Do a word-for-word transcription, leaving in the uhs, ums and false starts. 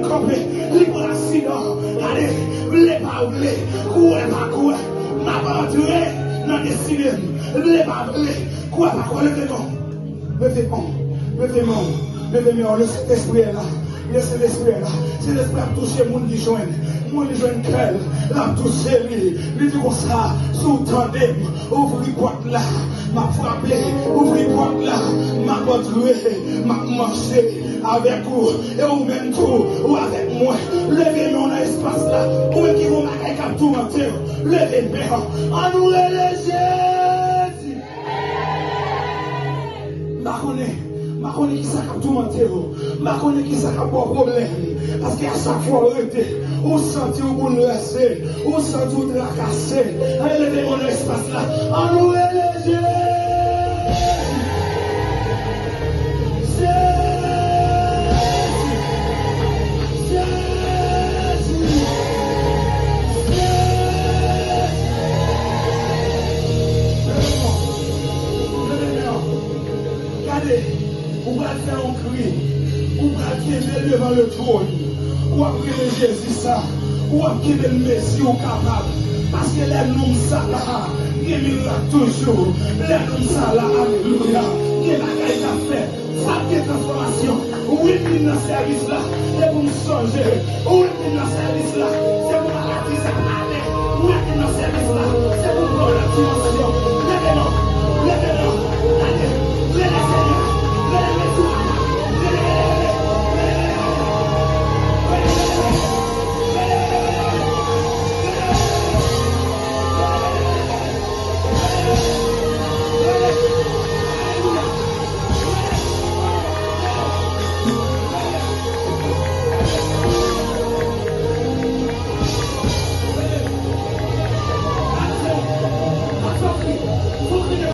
Kanpe, li pran aksidan. Gade, vle pa vle, kwè pa kwè, m ap antre nan destine m. Vle pa vle, kwè pa kwè, leve non. Leve non. Leve non. Leve non. Le Sentespri la. Le Sentespri la. Sentespri ap touche moun ki jwenn. Moun ki jwenn kè l, l ap touche li. Li di konsa, si w tande m, ouvri pòt la. M ap frape, ouvri pòt la. M ap antre, m ap mache avèk ou. E ou menm tou, ou avèk mwen. Leve men w nan espas la. Ou menm ki gon bagay k ap toumante w, leve men w. Ann nou rele Jezi. M pa konnen, m pa konnen kisa k ap toumante w. M pa konnen kisa k ap ba w pwoblèm. Paske a chak fwa w rete, ou santi w boulvèse, ou santi w trakase. Ann leve men w nan espas la. Ann nou rele Jezi. Jezi. Jezi. Jezi. Leve men w. Leve men w. Gade, ou pral fè yon kri. Ou pral kenbe l devan le twòn. Ou ap rele Jezi sa. Ou ap kenbe l mezi ou kapab. Paske lè nonm sa la, gen mirak toujou. Lè nonm sa la, alelouya, gen bagay k ap fèt. Sa ap gen transfòmasyon. Wi, m vin nan sèvis la, se pou m chanje. Wi, m vin nan sèvis la, se pou maladi sa ale. Wi, m vin nan sèvis la, se pou m pran yon lòt dimansyon. Leve non, leve non, gade, rele Senyè, rele Mezi.